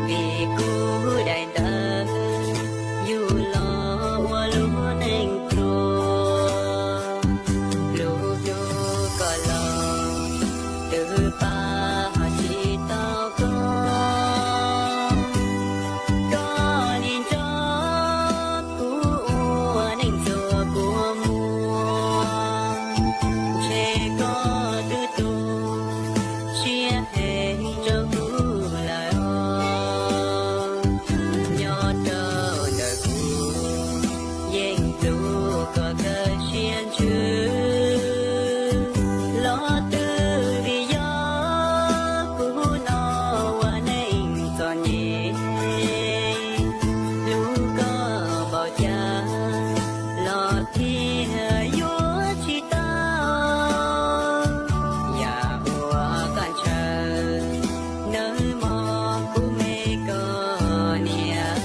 Vim kuv daim ntawv yug los ua lub neej pluag, lub ntuj koj los twb pab ho tsis tau koj. Koj nim nco kuv ua neej txhua kua muag, ntshe koj twb tu siab heev rau kuv lawm os. Nyob rau ntawm kuv yeej hlub koj kawg siab ntsws, los twb vim yog kuv no ua neej txom nyem, hlub koj npaum cas los thiaj yuav tsis tau. Yam uas koj ntshaw nawb mog, kuv me koj niam.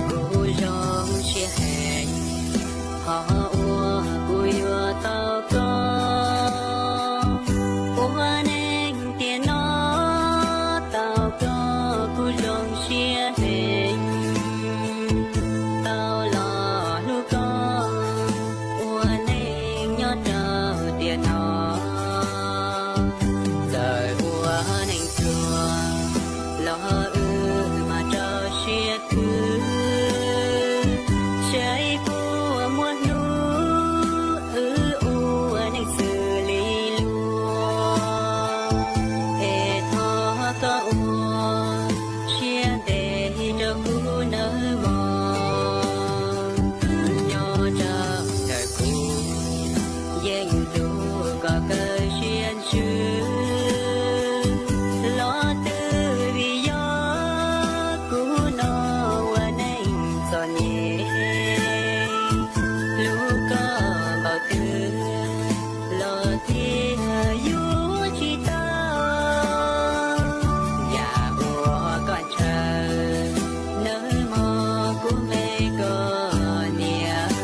Kuv zoo siab heev qhov uas kuv yuav tau koj, ua neej tiam no tau koj kuv zoo siab heev. Tau los hlub koj ua neej nyob rau tiam no, txawm ua neej pluag los wb mam rau siab khwv, saib puas muaj hnub wb ua neej xws li luag. Es thov koj ua siab ntev rau kuv nawb mog, nyob rau ntawm kuv yeej hlub koj kawg siab ntsws, los twb vim yog kuv no ua neej txom nyem, hlub koj npaum twg los thiaj yuav tsis tau. Yam uas koj ntshaw nawb mog, kuv me koj niam.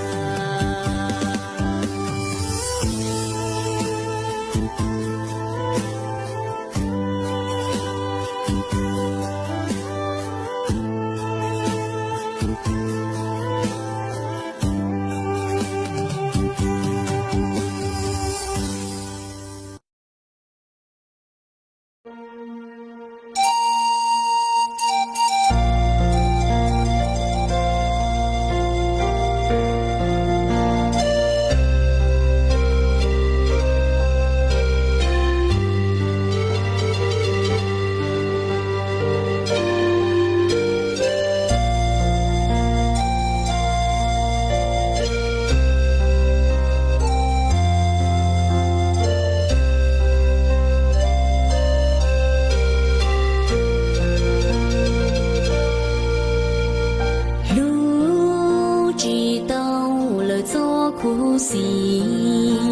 Hlub tsis tau lawv txoj khuv xim,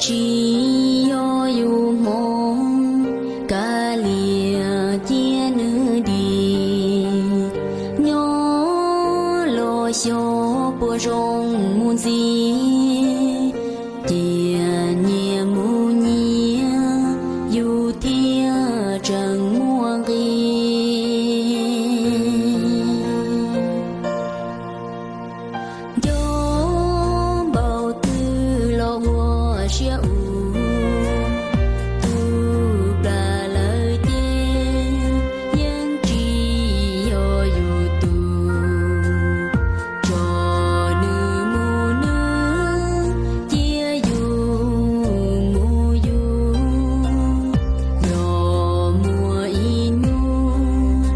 tsis yog yus hmoov kav liam cia nws dim. Nyob los xyov puas zoo mus ntxiv, cia nyias mus nyias yus thiaj tseem muaj nqis. Nco npaum twg los ua siab ub, tus plam lawm ces yeej tsis yog yus tus. Tso nws mus nws, cia yus mus yus. Yog muaj ib hnub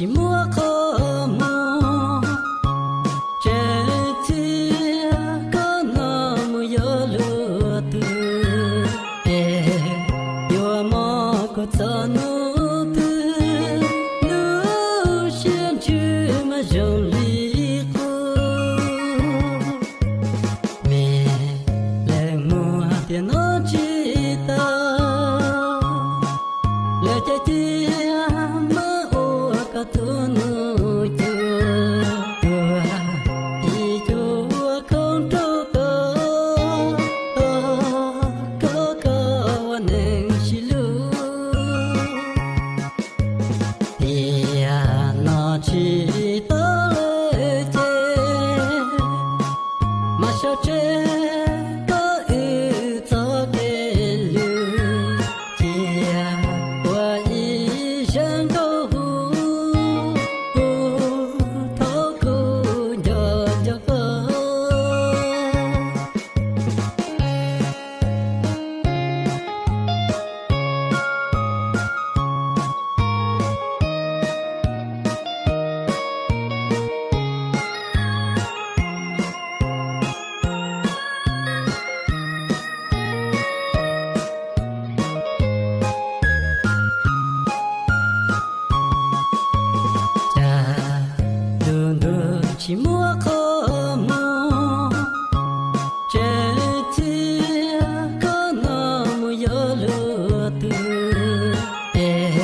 Tsis muaj qhov muag tseem txia, koj no mus yuav luag twg, es yuav mob kuv txog hnub twg, lub siab ntsws mas zoo li qub. Me leej muam tias no tsis tau, lawv cais cia muab ua koj tus nus cua, tuag ib cuab khoob rau koj, koj koj ua neeg sib hlub. Tiam no tsis tau lawm ces mas sawv tsees koj wb txoj kev lwm, cia ua ib zaj nkauj hu, hu thaum kuv nco nco koj. Cas lub ntuj tsis muaj qhov muag tseem txia, koj no mus yuav luag twg, es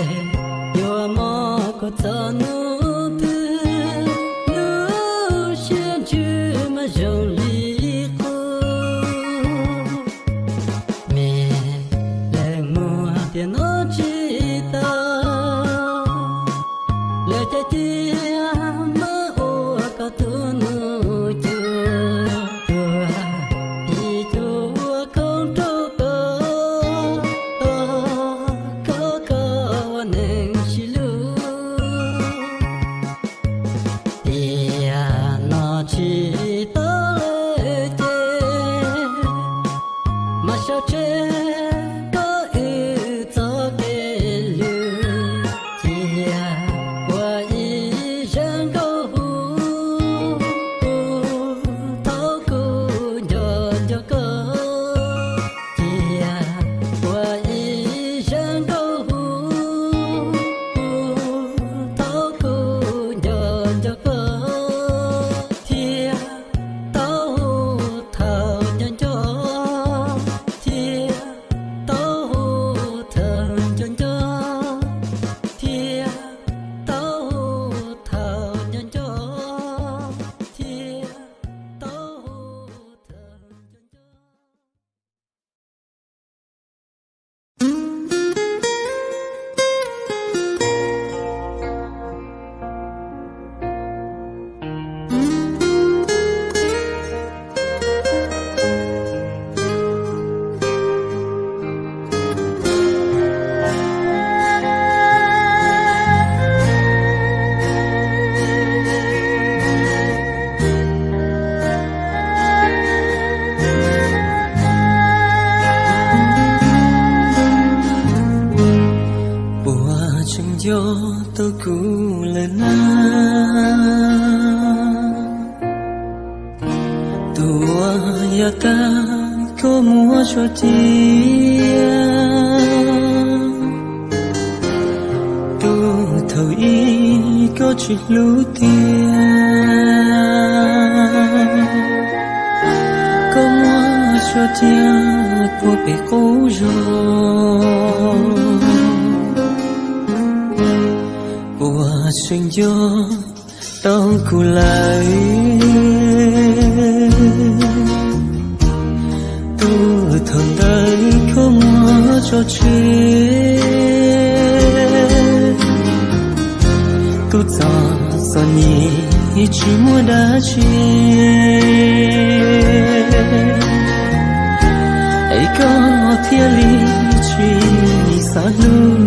yuav mob kuv txog hnub twg, lub siab ntsws mas zoo li qub. Me leej muam tias no tsis tau, lawv cais cia muab ua koj tus nus cua, tuag ib cuab khoob rau koj, koj koj ua neeg sib hlub. Tiam no tsis tau lawm ces mas sawv tsees koj wb txoj kev lwm, cia ua ib zaj nkauj hu, hu thaum kuv nco nco koj. Cia ua ib zaj nkauj hu, hu thaum kuv nco nco koj, thiab tau hu thawm nco nco, thiab tau hu thawm nco nco, thiab tau hu thawm nco nco, thiab tau hu thawm nco nco. Puas tseem nco tau kuv lawm na? Tus uas yav tas koj muab tso cia, tus thaum ub koj tsis hlub tiag, koj muab tso cia puag pem qub zos. Puas tseem nco tau kuv lawm? Tus thaum ntawd koj muab tso tseg, tus txoj txom nyem tsis muaj dab tsi, es koj thiaj li tsis xav hlub.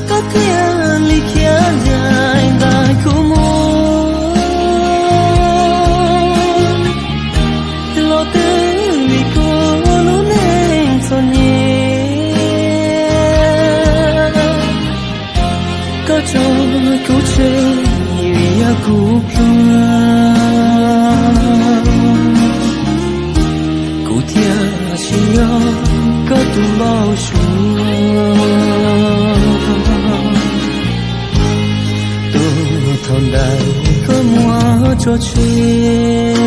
Koj thiaj li khiav ncaim ntais kuv mus, los twb vim kuv lub neej txom nyem. kuv tseg vim yog kuv pluag, kuv thiaj tsis yog koj tus npau suav. Tus thaum ntawd koj muab tso tseg,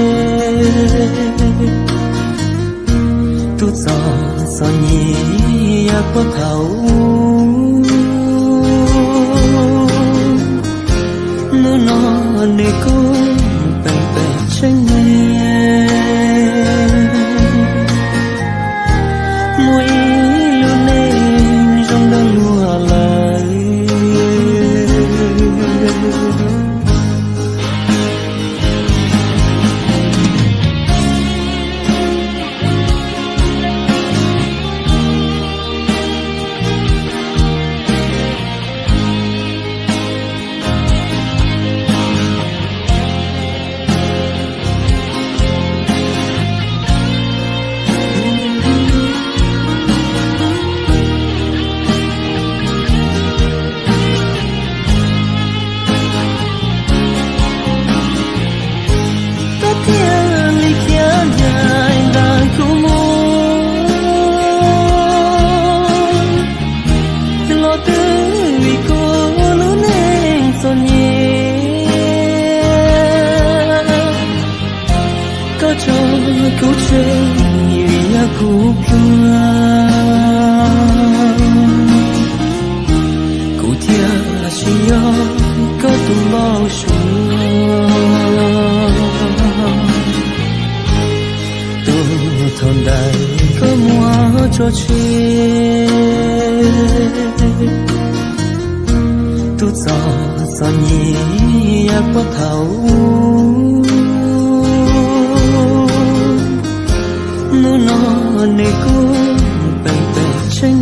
tus txom txom nyem yog puag thaum ub. Hnub no nws kuj peem pem tsheej me, muaj ib lub neej zoo nkauj luaj lawm. Koj thiaj li khiav ncaim ntawm kuv mus, los twb vim kuv lub neej txom nyem. Koj tso kuv tseg vim yog kuv pluag, kuv thiaj tsis yog koj tus npau suav. Tus thaum ntawd koj muab tso tseg, tus txom txom nyem yog puag thaum ub. Hnub no nws kuj peem pem tsheej